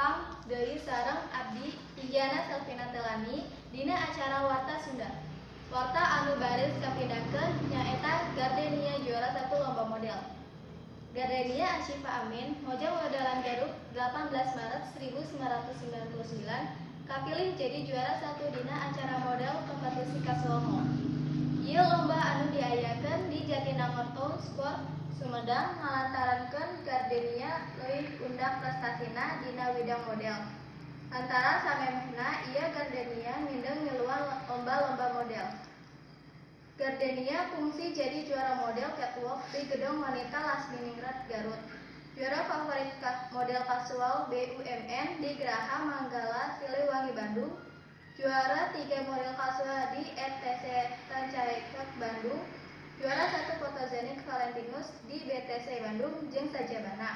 Patepang deui sareng abdi Ilyana Selvina Telani dina acara Warta Sunda. Warta anu baris kapindahkeun nyaeta Gardenia juara 1 lomba model. Gardenia Asyifa Amin Mojang Wedaran Garut 18 Maret 1999 kapilih jadi juara 1 dina acara model kompetisi kasual mall. Ieu lomba anu diayakeun di Jatinangor Town Square Sumedang ngalantarankeun Gardenia leuwih undak prestasina dina widang model. Lantaran samemehna ieu Gardenia mindeng miluan lomba-lomba model. Gardenia kungsi jadi juara model catwalk di Gedung Wanita Lasminingrat Garut. Juara favorit model kasual BUMN di Graha Manggala Siliwangi Bandung. Juara 3 model kasual di ETC Rancaekek Bandung. Juara 1 fotogenik Valentinus di BTC Bandung jeung sajabana.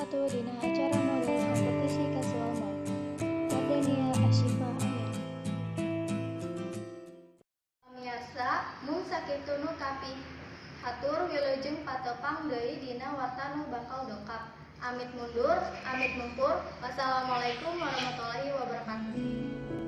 Dina acara model kompetisi kasual mall. Gardenia Asyifa Amin. Pamiarsa, mung sakitu nu kapihatur wilujeng patepang deui dina warta nu bakal dongkap. Amit mundur, amit mungkur. Wassalamualaikum warahmatullahi wabarakatuh.